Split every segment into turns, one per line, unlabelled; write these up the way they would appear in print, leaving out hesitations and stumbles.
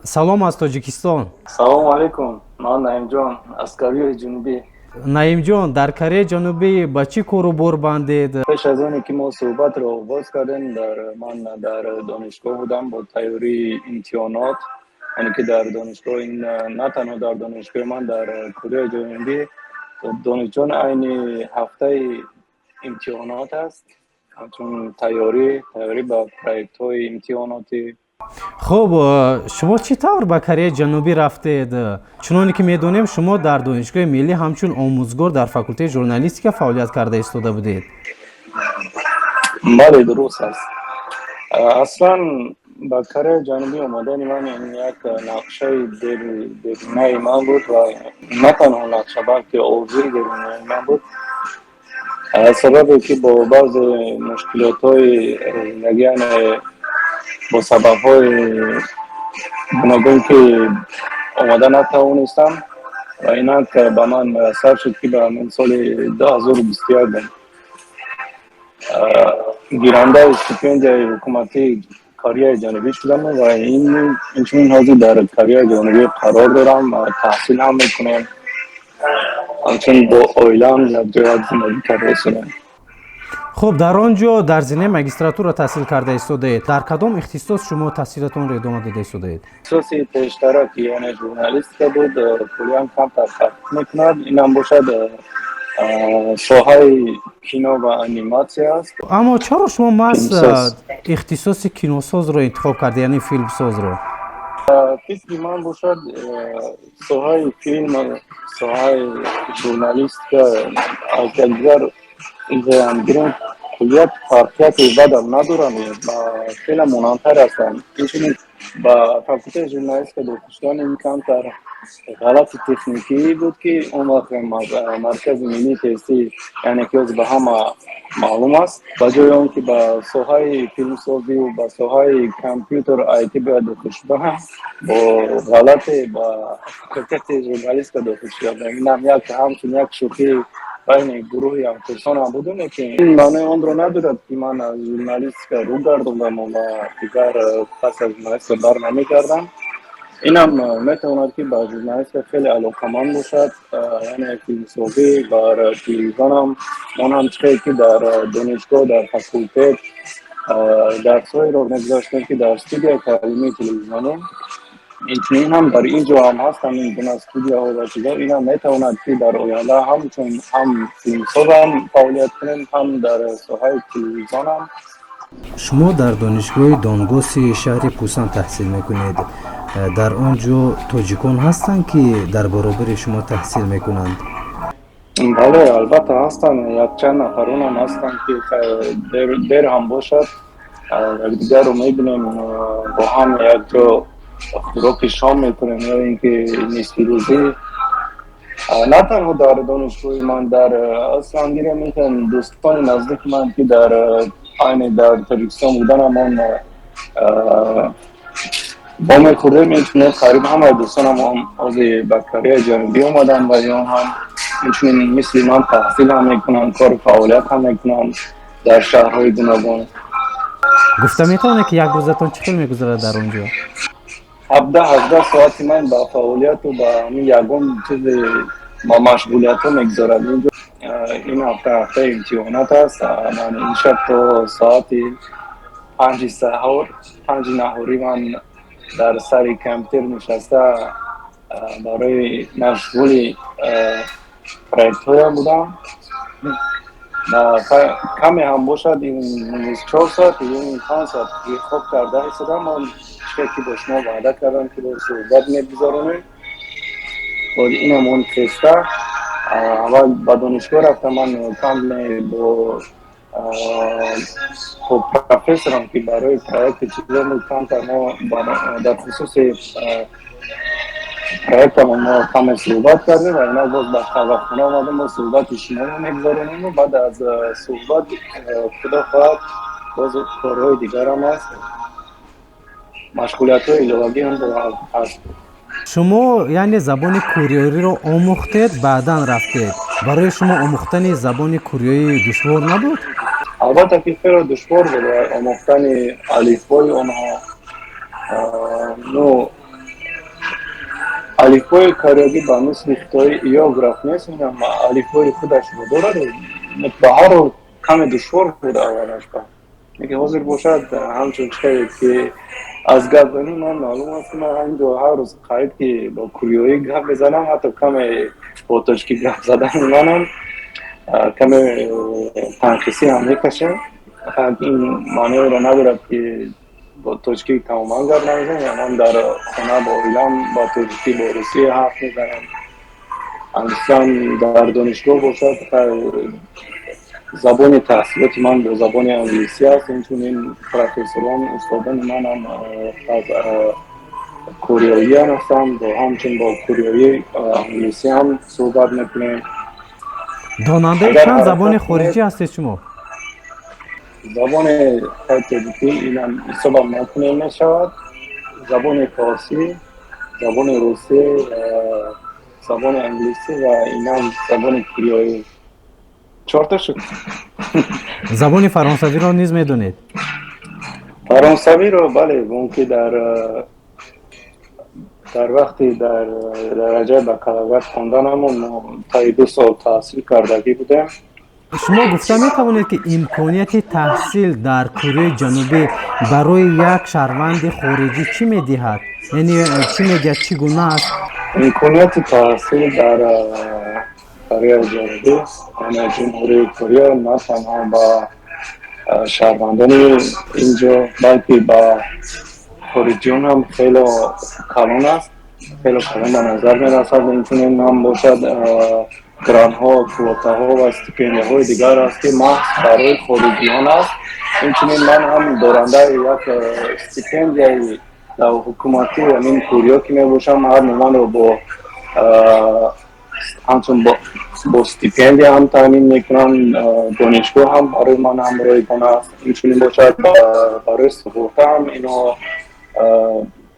Салом аз Тоҷикистон.
Салому алайкум, ман Наимҷон аз Кореяи Ҷанубӣ.
Наимҷон, дар Кореяи Ҷанубӣ ба чӣ кору бор бандед?
Пеш аз оне ки мо суҳбатро оғоз кардем, дар ман дар донишгоҳ будам бо тайёрии имтиҳонот, яъне ки дар донишгоҳ, ин на танҳо дар донишгоҳи ман, дар Кореяи Ҷанубӣ донишҷӯён айни ҳафтаи имтиҳонот аст, ҳамчун тайёрӣ ба проектҳои имтиҳонотӣ.
Хуб, шумо чӣ тавр ба Кореяи Ҷанубӣ рафтед? Чуноне ки медонем, шумо дар Донишгоҳи миллӣ ҳамчун омӯзгор дар факултети журналистика фаъолият карда истода будед.
Бале, дуруст аст. Аслан ба Кореяи Ҷанубӣ омадани ман ин як нақшаи деринаи ман буд ва на танҳо нақша, балки орзуи деринаи ман буд. Сабабе ки бо баъзе мушкилотҳои зиндагӣ, яъне бо сабабҳои гуногун ки омода натавонистам ва инак ба ман муяссар шуд, ки ба ҳамин соли 2021 гирандаи стипендияи ҳукуматии Кореяи Ҷанубӣ шудам ва инчунин ҳозир дар Кореяи Ҷанубӣ қарор дорам, таҳсил ҳам мекунем, ҳамчунин бо оилаам якҷоя зиндагӣ карда истодам.
Хуб, дар он ҷо дар зинаи магистратура таҳсил карда истодаед. Дар кадом ихтисос шумо таҳсилатонро идома дода истодаед?
Ихтисоси пештара, ки яъне журналистика буд, куллиан камтар фарқ мекунад. Инам бошад, соҳаи кино ва аниматсия аст.
Аммо чаро шумо маҳз
Филмсоз.
Ихтисоси киносозро интихоб кардед, яъне филмсозро?
Фикри ман бошад, соҳаи филм, соҳаи журналистика аз якдигар гирем, куллият фарқияти бадам надоранд ва хеле монандтар ҳастанд. Инчунин ба факултети журналистика дохил шудан ин камтар ғалати техникӣ буд, ки он вақт Маркази миллии тестӣ, яъне ки ҳозир ба ҳама маълум аст, ба ҷои он ки ба соҳаи филмсозиву ба соҳаи компютер, IT бояд дохил шудаам, бо ғалате ба факултети журналистика дохил шудам. Инам як ҳамчун як шӯхӣ байни гурӯҳи ҳамкурсонам будум, лекин ин маънои онро надорад, ки ман аз журналистика рӯ гардондам ва дигар пас аз журналистика бар намегардам. Инам метавонад, ки ба журналистика хеле алоқаманд бошад, яъне филмсозӣ бар телевизионам. Ман ҳам чихел ки дар донишгоҳ, дар факултет дарсҳоеро мегузаштем, ки дар студияи таълимии телевизионӣ, инчунин ҳам дар ин ҷо ҳам ҳастанд ин гуна студияҳо ва чизҳо. Инам метавонад, ки дар оянда ҳамчун ҳам филмсозам фаъолият кунем, ҳам дар соҳаи телевизионам.
Шумо дар Донишгоҳи Донгоси шаҳри Пусан таҳсил мекунед. Дар он ҷо тоҷикон ҳастанд, ки дар баробари шумо таҳсил мекунанд?
Бале, албатта, ҳастанд. Якчанд нафаронам ҳастанд, ки дер ҳам бошад, якдигарро мебинем, бо ҳам якҷо хӯроки шом мекунем ё ин ки нисфирӯзӣ. На танҳо дар донишгоҳи ман, дар аслан гирем, дӯстони наздики ман, ки дар айни дар Тоҷикистон буданамон вомехӯрдем, инчунин қариб ҳамаи дӯстонам ҳозир ба Кореяи Ҷанубӣ омаданд ва ё ҳам инчунин мисли ман таҳсил ҳам мекунанд, кору фаъолият ҳам мекунанд дар шаҳрҳои гуногун.
Гуфта метавонед, ки як рӯзатон чӣ хел мегузарад дар он ҷо?
17-18 соати ман ба фаъолияту ба ҳамин ягон чизи ба машғулиятҳо мегузарад. Инҷо ин ҳафта ҳафтаи имтиҳонот аст. Ман ин шаб то соати 5-и саҳор, 5-и наҳорӣ ман дар сари компютер нишаста барои машғули проектҳоям будам. Каме ҳам бошад, ин 4 соат ё 5 соат хоб карда истодам. Ман чизе ки бо шумо ваъда кардам, ки бо суҳбат мегузаронем, инам он хеста аввал ба донишгоҳ рафтам. Ман каме бо профессорам, ки барои проекти чизо камтар мо дар хусуси проектамон мо каме суҳбат кардем ва ина боз ба қаҳвахона омадем, мо суҳбати шуморо мегузаронем ва баъд аз суҳбат, худо хоҳад, боз корҳои дигарам аст, машғулиятҳои иловагӣ ҳам ҳаст.
Шумо яъне забони кореёиро омӯхтед, баъдан рафтед. Барои шумо омӯхтани забони кореёӣ душвор набуд?
Албатта ки хеле душвор буд омӯхтани алифбои онҳо. Ну Алифбои кореягӣ ба мисли хитои иероглиф нест, инам алифбои худашро дорад. Ба ҳар ҳол, каме душвор буд аввалаш ба, лекин ҳозир бошад, ҳамчун чизе ки аз гапзании ман маълум аст, ки ман ҳаминҷо ҳар рӯз қариб ки бо кореёӣ гап мезанам, ҳатто каме бо тоҷикӣ гап задани манам каме танқисӣ ҳам мекашем. Ин маъноеро надорад, ки бо тоҷикӣ тамоман гап намезанам. Ман дар хона бо оилам ба тоҷикӣ, бо русӣ ҳарф мезанам. Аслан дар донишгоҳ бошад, забони таҳсилоти ман бо забони англисӣ аст. Инчунин профессорон, устодони манам аз кореоиан ҳастанд, бо ҳамчун бо кореоӣ англисӣ ҳам суҳбат мекунем.
Донандаи чанд забони хориҷӣ ҳастед шумо?
Забони тоҷикӣ, инам ҳисобам накунем мешавад, забони форсӣ, забони русӣ, забони англисӣ ва инам забони кореоӣ, чорта шуд.
Забони фаронсавиро низ медонед?
Фаронсавиро бале, он ки дар вақти дар дараҷаи бакалавриат хонданамон мо таи 2 сол таҳсил кардагӣ будем.
Шумо гуфта метавонед, ки имконияти таҳсил дар Кореяи Ҷанубӣ барои як шаҳрванди хориҷӣ чӣ медиҳад, яъне чӣ медиҳад, чӣ гуна аст?
Имконияти таҳсил дар Кореяи Ҷанубӣ, яъне Ҷумҳурии Корея, на танҳо ба шаҳрвандони инҷо, балки ба хориҷиён ҳам хело калон аст, хело калон ба назар мерасад. Инчунин ҳам бошад, грантҳо, квотаҳо ва стипендияҳои дигар аст, ки маҳз барои хориҷиён аст. Инчунин ман ҳам дорандаи як стипендияи ҳукуматӣ ҳамин Корея ки мебошам, ҳар манро бо ҳамчун бо стипендия ҳам таъмин мекунанд, донишгоҳ ҳам барои ман ҳам ройгон аст. Инчунин бошад, барои суғурта ҳам ино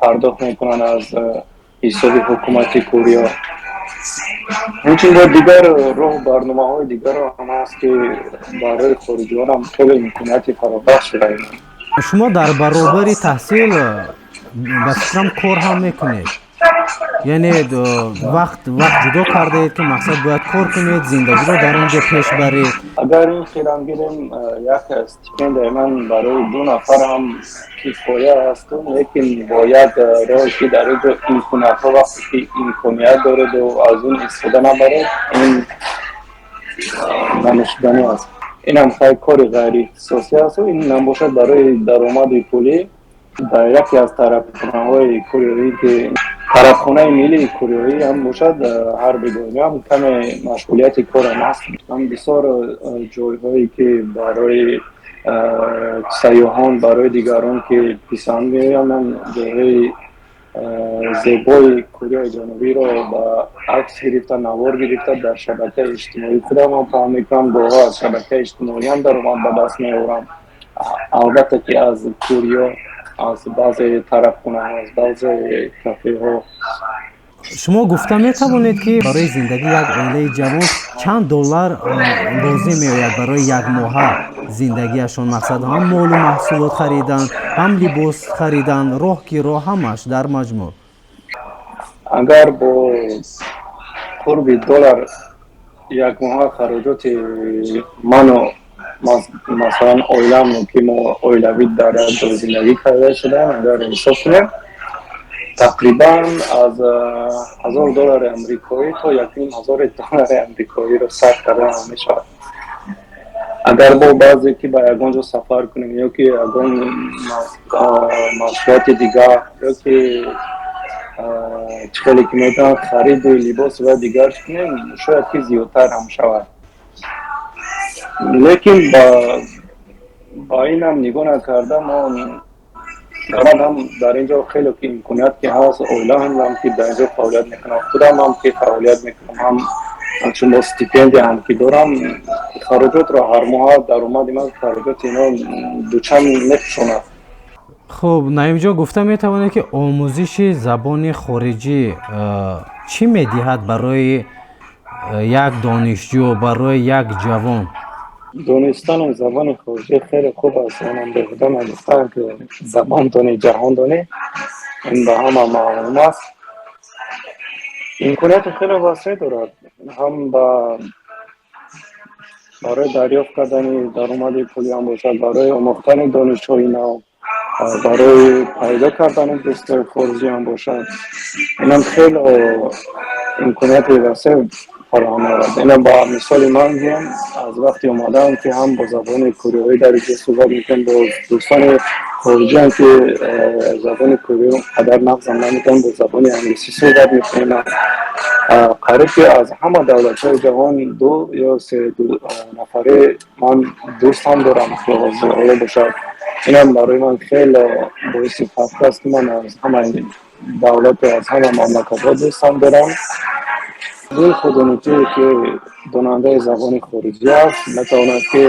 пардохт мекунанд аз ҳисоби ҳукумати Корея. Инчунин бо дигар роҳу барномаҳои дигарро ҳам ҳаст, ки барои хориҷиён ҳам хеле имконияти фаробахш шуда.
Шумо дар баробари таҳсил, ба фикрам, кор ҳам мекунед, яъне вақт ҷудо кардаед, ки мақсад бояд кор кунед, зиндагиро дар он ҷо пеш баред?
Агар ин хелам гирем, як стипендияи ман барои ду нафар ҳам кифоя асту, лекин бо як роҳе, ки дар ин ҷо имкониятҳо, вақте ки имконият дореду аз он истифода набаред, ин наношиданӣ аст. Инам хай кори ғайриихтисосӣ асту, ин набошад, барои даромади пулӣ дар яке аз тарабхонаҳои кореоӣ, ки тарабхонаи миллии кореоӣ ҳам бошад, ҳар бегоҳиам каме машғулияти корам аст. Ман бисёр ҷойҳое, ки барои сайёҳон, барои дигарон ки писанд меоянд, ман ҷойҳои зебои Кореяи Ҷанубиро ба акс гирифта, навор гирифта, дар шабакаи иҷтимоии худам ҳам паҳн мекунам. Гоҳо аз шабакаи иҷтимоиам даромад ба даст меорам. Албатта, ки аз Корея, аз баъзе тарабхонаҳо, аз баъзе кафеҳо.
Шумо гуфта метавонед, ки барои зиндагии як оилаи ҷавон чанд доллар лозим меояд барои якмоҳа зиндагиашон, мақсад ҳам молу маҳсулот харидан, ҳам либос харидан, роҳкиро, ҳамаш дар маҷмӯъ?
Агар бо қурби доллар якмоҳа хароҷоти ману, масалан, оилаам, ки мо оилавӣ дар як ҷо зиндагӣ карда шудаем, агар ҳисоб кунем, тақрибан аз 1000 доллари амрикоӣ то 1500 доллари амрикоиро сарф кардан мешавад. Агар бо баъзе ки ба ягон ҷо сафар кунем ё ки ягон машғулияти дигар, ё ки чӣ хеле ки метавонад, хариду либос ва дигар кунем, шояд ки зиёдтар ҳам шавад. Лекин ба инам нигоҳ накарда, мо даромад ҳам дар ин ҷо хеле ки имконият ки ҳаст, оилаам ки дар ин ҷо фаъолият мекунам, худам ҳам ки фаъолият мекунам, ҳам чун бо стипендия ҳам ки дорам, хароҷотро ҳар моҳа даромади ман хароҷоти ино дучанд мепӯшонад.
Хуб, Наимҷон, гуфта метавонед, ки омӯзиши забони хориҷӣ чӣ медиҳад барои як донишҷӯ, барои як ҷавон?
Донистани забони хориҷӣ хеле хуб аст. Онам беҳуда нагуфтаам, ки забон донӣ, ҷаҳон донӣ. Ин ба ҳама маълум аст. Имконияти хеле васеъ дорад, ҳам ба барои дарёфт кардани даромади пулиам бошад, барои омӯхтани донишҳои нав, барои пайдо кардани дӯстои хориҷиам бошад. Инам хеле имконияти васеъ фароҳам меорад. Инам ба мисоли ман гӯям, аз вақте омадаам, ки ҳам бо забони кореоӣ дариҷа суҳбат мекунем, бо дӯстони хориҷиам, ки забони корео қадар нағзам наметавонам, бо забони англисӣ суҳбат мекунем. Қариб ки аз ҳама давлатҳои ҷаҳон ду ё се нафаре ман дӯстам дорам, ҳозир бошад. Инам барои ман хеле боиси фахр аст, ки ман аз ҳамаи давлату аз ҳама мамлакатҳо дӯстам дорам. Дилхоҳ донишҷӯе, ки донандаи забони хориҷӣ аст, метавонад, ки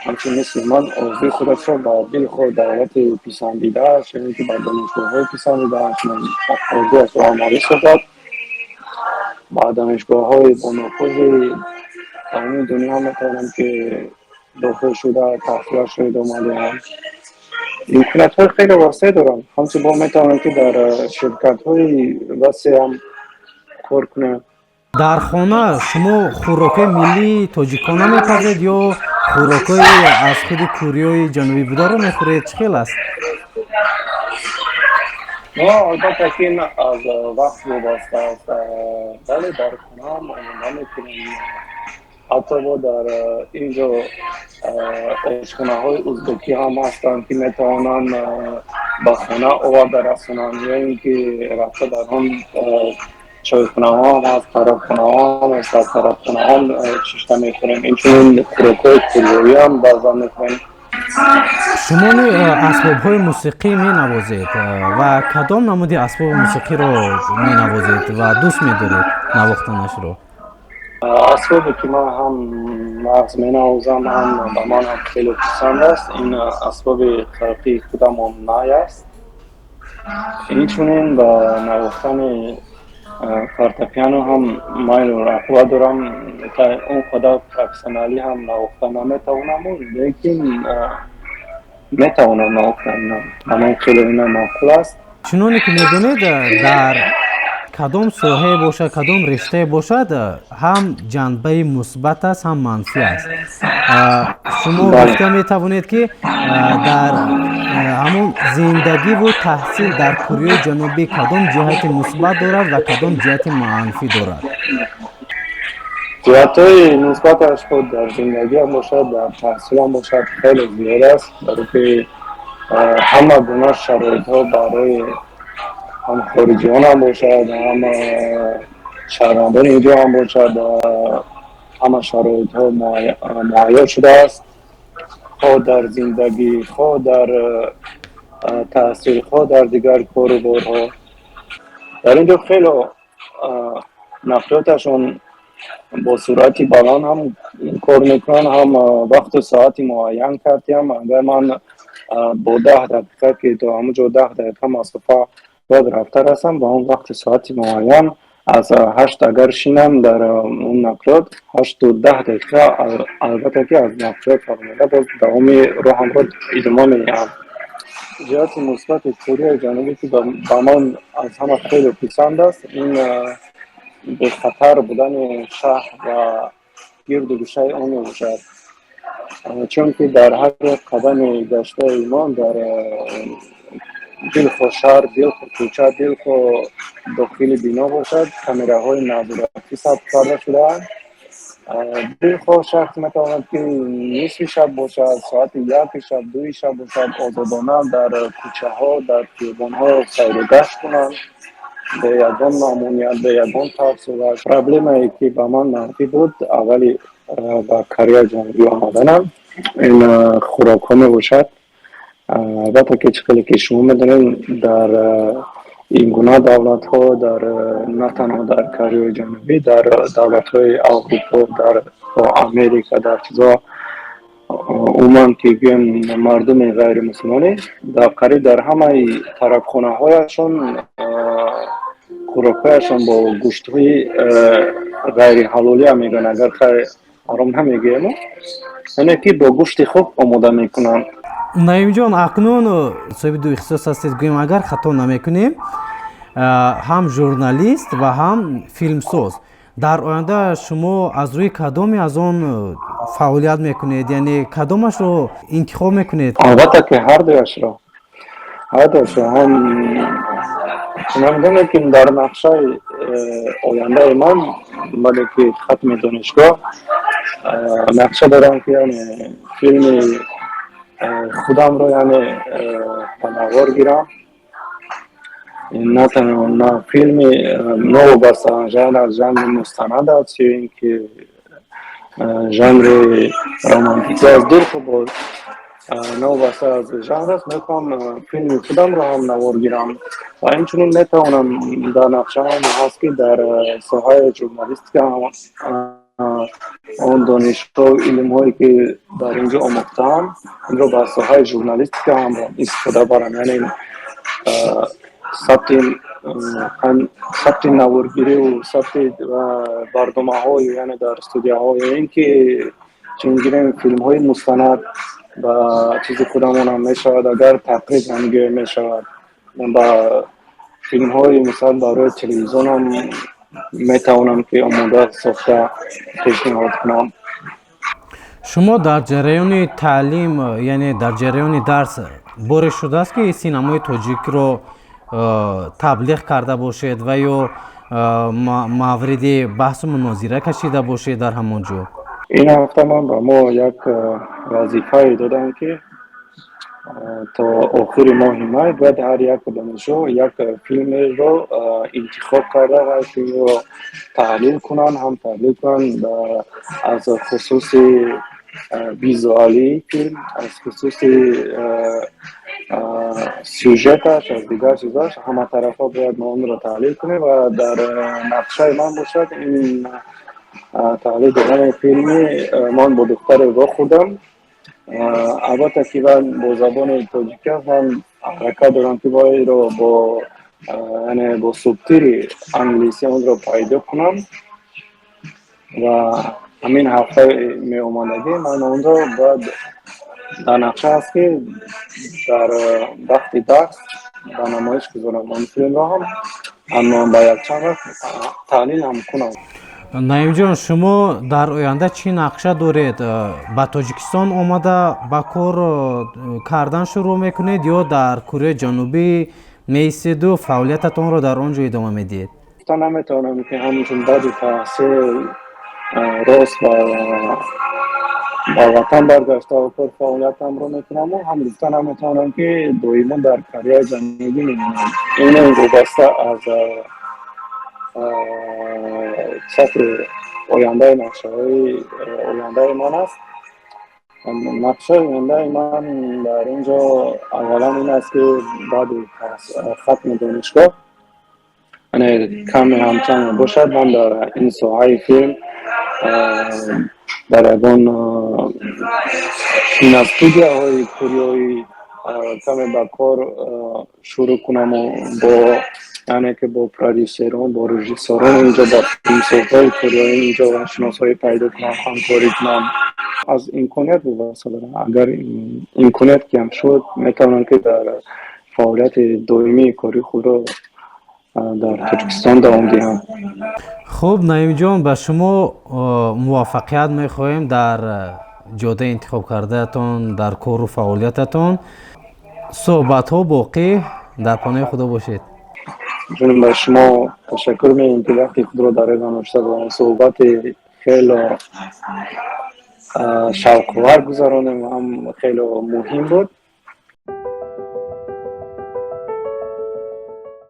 ҳамчун мисли ман орзуи худашро ба дилхоҳ давлати писандидааш ё ин ки ба донишгоҳҳои писандидааш орзуяшро амалӣ созад. Ба донишгоҳҳои бонуфузи тамоми дунё метавонанд, ки дохил шуда, таҳсилашро идома диҳанд. Имкониятҳои хеле васеъ доранд. Ҳамчун бо метавонанд, ки дар ширкатҳои васеъам кор кунанд.
Дар хона шумо хӯрокҳои миллии тоҷикона мепазед ё хӯрокҳои аз худи Кореои Ҷанубӣ бударо мехӯред? Чӣ хел аст?
Но албатта, ки ин аз вақт вобаста аст, вале дар хонаам омода мекунем. Ҳатто бо дар ин ҷо ошхонаҳои узбекӣ ҳам ҳастанд, ки метавонанд ба хона оварда расонанд, ё ин ки рафта дар он чойхонаҳо ҳам ҳаст, тарабхонаҳо ҳам ҳаст, дар тарабхонаҳо чишта мехӯрем. Инчунин хӯрокҳои кореоӣ ҳам баъзан мехӯрем.
Шумо асбобҳои мусиқӣ менавозед ва кадом намуди асбоби мусиқиро менавозед ва дӯст медоред навохтанашро?
Асбобе, ки ман ҳам нағз менавозам, ҳам ба ман ҳам хеле писанд аст, ин асбоби халқии худамон най аст. Инчунин ба навохтани фортепиано ҳам майлу рағбат дорам. Он қадар профессионалӣ ҳам навохта наметавонаму, лекин метавонам навохтан. Ба ман хеле ина маъқул аст.
Чуноне ки медонед, дар кадом соҳае бошад, кадом риштае бошад, ҳам ҷанбаи мусбат аст, ҳам манфӣ аст. Шумо гуфта метавонед, ки дар ҳамон зиндагиву таҳсил дар Кореои Ҷанубӣ кадом ҷиҳати мусбат дорад ва кадом ҷиҳати манфӣ дорад?
Ҷиҳатҳои мусбаташ худ дар зиндагиам бошад, дар таҳсилам бошад, хеле зиёд аст, баро ки ҳама гуна шароитҳо барои ҳам хориҷиёнам бошад, ҳам шаҳрвандони инҷо ҳам бошад, ҳама шароитҳо муҳайё шудааст, хоҳ дар зиндагӣ, хоҳ дар таҳсил, хоҳ дар дигар кору борҳо. Дар ин ҷо хело нақлиёташон бо суръати баланд ҳам кор мекунанд, ҳам вақту соати муайян кардиам. Агар ман бо 10 дақиқа, ки то ҳамон ҷо 10 дақиқа масофа бояд рафта расам, ба он вақти соати муайян аз 8 агар шинам дар он нақлиёт, 8:10 албатта, ки аз нақлиёт фаромада, боз давоми роҳамро идома медиҳам. Ҷиҳати мусбати Кореяи Ҷанубӣ, ки ба ман аз ҳама хеле писанд аст, ин бехатар будани шаҳр ва гирду гӯшаи он мебошад, чунки дар ҳар як қадами гаштаи мо дар дилхоҳ шаҳр, дилхоҳ кӯча, дилхоҳ дохили бино бошад, камераҳои назоратӣ сабт карда шудаанд. Дилхоҳ шахс метавонад, ки нисфи шаб бошад, соати 1-и шаб, 2-и шаб бошад, озодона дар кӯчаҳо, дар хиёбонҳо сайру гашт кунанд бе ягон мамоният, бе ягон тарсу. Проблемае, ки ба ман манфӣ буд аввали ба Кореяи Ҷанубӣ омаданам, ин хӯрокҳо мебошад. Албатта, ки чӣ хеле ки шумо медонед, дар ин гуна давлатҳо, дар на танҳо дар Кореяи Ҷанубӣ, дар давлатҳои Аврупо, дар Америка, дар чизо умуман, ки гӯем, мардуми ғайримусулмонӣ дар қариб дар ҳамаи тарабхонаҳояшон хӯрокҳояшон бо гӯштҳои ғайриҳалолиам мегӯянд, агар хайр ҳаром намегӯему, яъне ки бо гӯшти хук омода мекунанд.
Наимҷон, акнун соҳиби ду ихтисос ҳастед, гӯем, агар хато намекунем. Ҳам журналист ва ҳам филмсоз. Дар оянда шумо аз рӯи кадоме аз он фаъолият мекунед, яъне кадомашро интихоб мекунед?
Албатта, ки ҳардуяшро ҳам намедонам, ки дар нақшаи ояндаи ман, баъде ки хатми донишгоҳ, нақша дорам, ки яъне филми худамро, яъне, ба навор гирам. На танҳо на филми, новобаста жанр аз жанри мустанад аст ё ин ки жанри романтикӣ аст, дилхоҳ бо новобаста аз жанр аст, мехоҳам филми худамро ҳам навор гирам ва инчунин метавонам, дар нақшаам ҳаст, ки дар соҳаи журналистика ҳам он донишҳо, илмҳое, ки дар ин ҷо омӯхтаам, инро ба соҳаи журналистика ҳам истифода барам, яъне сабти наворгириву сабти барномаҳо, яъне дар студияҳо ё ин ки чун гирем филмҳои мустанад ба чизи худамонам мешавад, агар тақриб ҳам гӯя мешавад, ба филмҳои, мисал, барои телевизионам метавонам, ки омода сохта пешниҳод кунам.
Шумо дар ҷараёни таълим, яъне дар ҷараёни дарс, боре шудааст, ки синамои тоҷикро таблиғ карда бошед ва ё мавриди баҳсу мунозира кашида бошед дар ҳамон ҷо?
Ин ҳафта ман ба мо як вазифае додам, ки то охири моҳи май бояд ҳар як донишҷӯ як филмеро интихоб карда ва филмро таҳлил кунанд, ҳам таҳлил кунанд аз хусуси визуалии филм, аз хусуси сюжеташ, аз дигар чизош, ҳаматарафа бояд мо онро таҳлил кунем. Ва дар нақшаи ман бошад ин таҳлил додани филми «Ман бо духтаре вохӯрдам». Албатта, ки ман бо забони тоҷикӣ аст, ман ҳаракат дорам, ки боиро бо, яъне, бо субтитри англисӣ онро пайдо кунам ва ҳамин ҳафтаи меомадагӣ ман онро бояд, дар нақша аст, ки дар вақти дарс ба намоиш гузорам он филмро ҳам, аммо ба якчанд вақт таҳлил ҳам кунам.
Наимҷон, шумо дар оянда чӣ нақша доред? Ба Тоҷикистон омада ба кор кардан шурӯъ мекунед ё дар Кореяи Ҷанубӣ меистеду фаъолиятатонро дар он ҷо идома медиҳед?
Гуфта наметавонам, ки ҳамчун баъди таҳсил рост ба ватан баргашта кор фаъолиятамро мекунаму ҳам гуфта наметавонам, ки доимо дар Кореяи Ҷанубӣ мемонам. Ин вобаста аз сатҳи ояндаи нақшаҳои ояндаи ман аст. Нақшаи ояндаи ман дар ин ҷо аввалан ин аст, ки баъди хатми донишгоҳ, яъне каме ҳамчанд бошад, ман дар ин соҳаи филм дар ягон киностудияҳои кореоӣ каме ба кор шурӯъ кунаму бо, яъне ки, бо продюсерон, бо режиссёрон инҷо, бо филмсозҳои кореоӣ инҷо шиносоӣ пайдо кунам, ҳамкорӣ кунам. Аз имконият вобаста дорам. Агар имконият кам шуд, метавонам, ки дар фаъолияти доимии кори худро дар Тоҷикистон давом диҳам.
Хуб, Наимҷон, ба шумо муваффақият мехоҳем дар ҷодаи интихобкардаатон, дар кору фаъолиятатон. Суҳбатҳо боқӣ, дар паноҳи Худо бошед.
Ҷоним, ба шумо ташаккур мегӯем, ки вақти худро дар ин дошта бо суҳбати хело шавқовар гузаронем, ҳам хело муҳим буд.